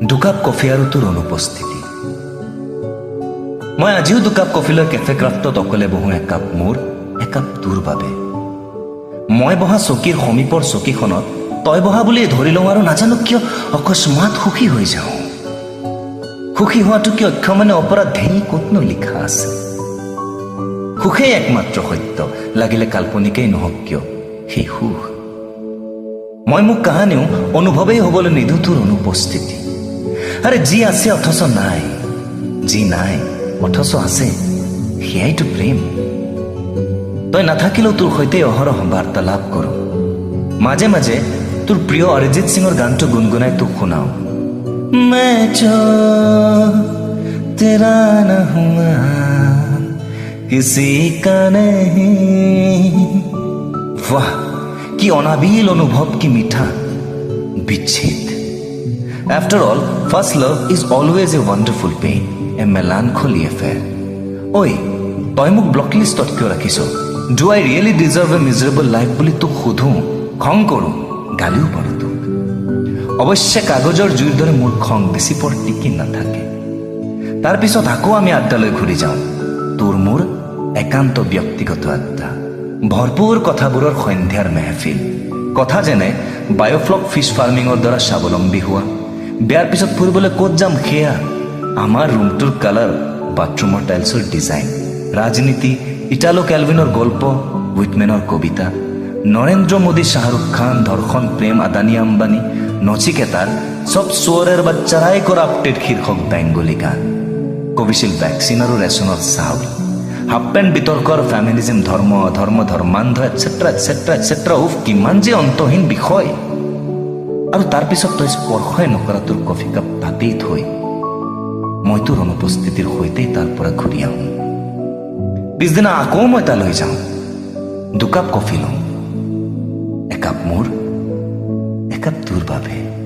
দুকাপ কফি আৰু তোৰ অনুপস্থিতি। মই আজিও দুকাপ কফি লৈ কেফে ক্ৰাফ্টত অকলে বহোঁ, একাপ মোৰ, একাপ তোৰ বাবে। মই বহা চকীৰ সমীপৰ চকীখনত তই বহা বুলি ধৰি লওঁ আৰু নাজানো কিয় অকস্মাত সুখী হৈ যাওঁ। সুখী হোৱাটো কি অক্ষমনে অপৰাধ? ধেই, ক'তনো লিখা আছে? সুখেই একমাত্ৰ সত্য, লাগিলে কাল্পনিকেই নহওক কিয় সেই সুখ। মই মোক কাহানিও অনুভৱেই হ'বলৈ নিদিওঁ তোৰ অনুপস্থিতি। আৰে, যি আছে অথচ নাই, যি নাই অথচ আছে, সেয়াইতো প্ৰেম। তই নাথাকিলেও তোৰ সৈতে অহৰহ বাৰ্তালাপ কৰোঁ। মাজে মাজে তোৰ প্ৰিয় অৰিজিত সিঙৰ গানটো গুণগুণাই তোক শুনাওঁ, "मैं जो तेरा न हुआ, किसी का नहीं।" বাহ, কি অনাবিল অনুভৱ, কি মিঠা বিচ্ছেদ! After all, first love is always a wonderful pain, a melancholy affair. ঐ, তই মোক ব্লক লিষ্টত কিয় ৰাখিছ? Do I really deserve a miserable life বুলি তোক সোধোঁ, খং কৰোঁ, গালিও পাৰোঁ তোক। অৱশ্যে কাগজৰ জুইৰ দৰে মোৰ খং বেছি পৰ টিকি নাথাকে। তাৰপিছত আকৌ আমি আড্ডালৈ ঘূৰি যাওঁ। তোৰ মোৰ একান্ত ব্যক্তিগত আড্ডা, ভৰপূৰ কথাবোৰৰ সন্ধ্যাৰ মেহফিল। কথা যেনে বায়'ফ্লক ফিছ ফাৰ্মিঙৰ দ্বাৰা স্বাৱলম্বী হোৱা, বিয়াৰ পিছত ফুৰিবলৈ ক'ত যাম সেয়া, আমাৰ ৰুমটোৰ কালাৰ, বাথৰুমৰ টাইলছৰ ডিজাইন, ৰাজনীতি, ইটালো কেলভিনৰ গল্প, হুইটমেনৰ কবিতা, নৰেন্দ্ৰ মোদী, শ্বাহৰুখ খান, ধৰ্ষণ, প্ৰেম, আদানী আম্বানী, নচিকেতাৰ "সব শুয়োৰেৰ বাচ্চাৰাই কৰাপ্টেড" শীৰ্ষক বেংগলী গান, কোভিচিল্ড ভেকচিন আৰু ৰেচনৰ চাউল, হাফ পেণ্ট বিতৰ্কৰ, ফেমিনিজিম, ধৰ্ম, ধৰ্ম, ধৰ্মান্ধ, এটচেট্ৰা এটচেট্ৰা এটচেট্ৰা। উফ, কিমান যে অন্তহীন বিষয়! আৰু তাৰপিছত তই স্পৰ্শই নকৰা তোৰ কফি কাপ তাতেই থৈ মই তোৰ অনুপস্থিতিৰ সৈতেই তাৰ পৰা ঘূৰি আহোঁ। পিছদিনা আকৌ মই তালৈ যাওঁ, দুকাপ কফি লওঁ, একাপ মোৰ, একাপ তোৰ বাবে।